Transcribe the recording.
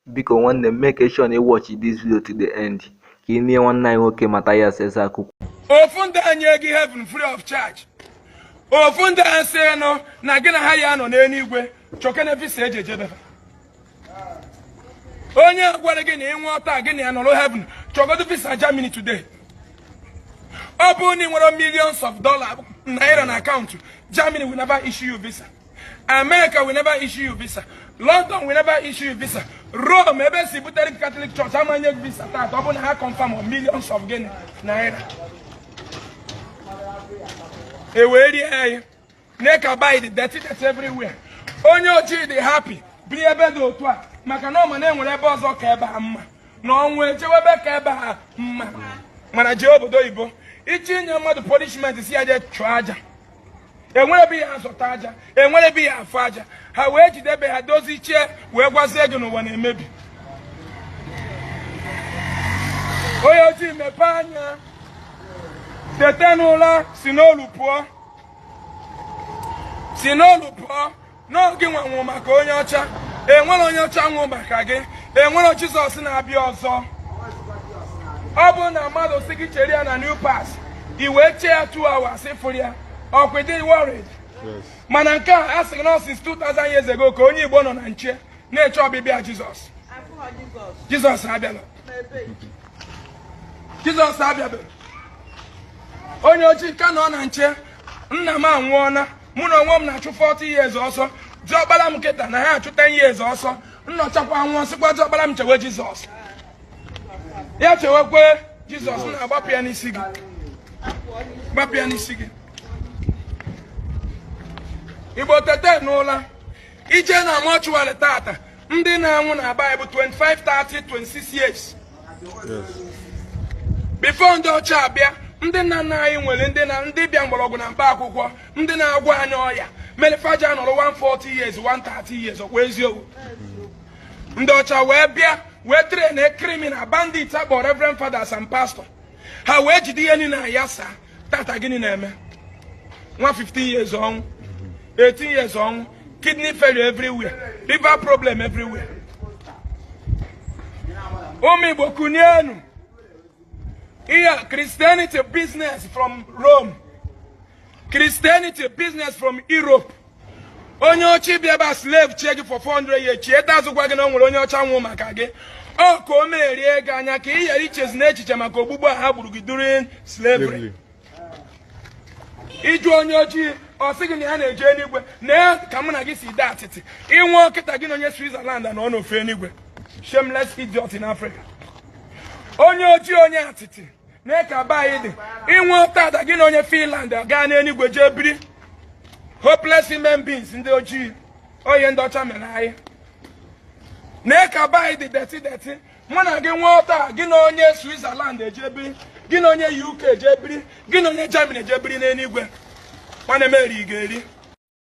Biko nwanne m, make sure na ị watch this video to the end ka ị nie nwanne anyị nwoke Mathias Ezeaku. Ofu ndị a nye gị heaven free of charge, ofu ndị a sị nụ na gị na ha ya nọ n'eluigwe, chọkene visa eji ejebe ha. Onye a gwara gị na ị nwụọ taa gị na ya nọrọ heaven, chọgodo visa Germany today. Ọ bụrụ na ị nwere millions of dollars naira na akaụntụ, Germany will never issue you visa, America will never issue you visa, London will never issue you visa, Rome ebe si butere gị Catholic Church amanye gị visa taata. Ọ bụrụ na ha confirm on millions of gịnị naira e wee rie anyị na-eka buy the dirty dirty everywhere. Onye ojii dị happy biri ebe dị otu a maka na ọ ma na enwere ebe ọzọ ka ebe ha mma na ọnwụ echewebe ka ebe ha mma. Mana jee obodo oyibo ichi inye mmadụ punishment, si ya jee chụọ aja, enwere ebe ya azụta aja, enwere ebe ya afụ aja, ha wee jidebe ha dozichie wee gwazie gị n'ụwa na-emebi. Onye ojii, mepee anya, tete n'ụra, si n'olu pụọ, si n'olu pụọ. N'oge nwa nwụ maka onye ọcha, enwere onye ọcha nwụ maka gị, enwere Jizọs na-abịa ọzọ. Ọ bụrụ na mmadụ si gị chere ya na New Pass, i wee chee ya 2 hours ịfụrụ ya, ọkwa dị worried. Mana nke a sị gị na since 2000 years ago ka onye Igbo nọ na nche na-eche ọbịbịa Jizọs. Jizọs abịala, Jizọs abịabeghị. Onye ojii ka nọ na nche. Nna m anwụọna, mụ na onwe m na-achụ 40 years ọsọ, diọkpara m kịta na ha achụ 10 years ọsọ, nnọchakwa nwụọ, sịkwa diọkpara m chewe Jizọs, ya chewekwe Jizọs na-agbapụ ya n'isi gị, gbapụ ya n'isi gị. Igbo, tete n'ụla. Ije na mortuary tata, ndị na-anwụ na Baịbụl 25, 30, 26 years. Before ndị ọcha abịa, ndị nna nna anyị nwere ndị na ndị bịa mgbọrọgwụ na mkpa akwụkwọ, ndị na-agwọ anyị ọya mere faja nọrọ 140 years, 130 years. Ọkwa eziokwu? Ndị ọcha wee bịa wee train criminal bandits akpọ reverend fathers and pastor, ha wee jide ihe niile ya saa. Tata gịnị na-eme? Nwa 15 years ọnwụ, 18 years ọnwụ, kidney failure everywhere, liver problem everywhere. Ụmụ Igbo, kunienu. Ihe Christianity business from Rome, Christianity business from Europe. Onye ọcha bịa ebe a slave chie gị for 400 years, chie azụkwa gị na o nwere onye ọcha nwụ maka gị. Ọ ka o merie gị anya ka ị ghara ichezi n'echiche maka ogbugbu a ha gburu gị during slavery. Ịjụ onye ojii, ọ sị gị na ya na-eje eluigwe, na ya ka mụ na gị si dee atịtị. Ịnwe kịta, gị na onye Switzerland nọ n'ofe eluigwe. Shameless idiot in Africa. Onye ojii, onye atịtị na ka be anyị dị. Ịnwe tata, gị na onye Finland gaa n'eluigwe jee biri. Hopeless human beings, ndị ojii. Onye ndị ọcha mere anyị na ka be anyị dị dirty dirty. Mụ na gị nwee taa, gị na onye Switzerland eje biri, gị na onye UK eje biri, gị na onye Germany eje biri n'eluigwe. Nwanne m, eri ga-eri.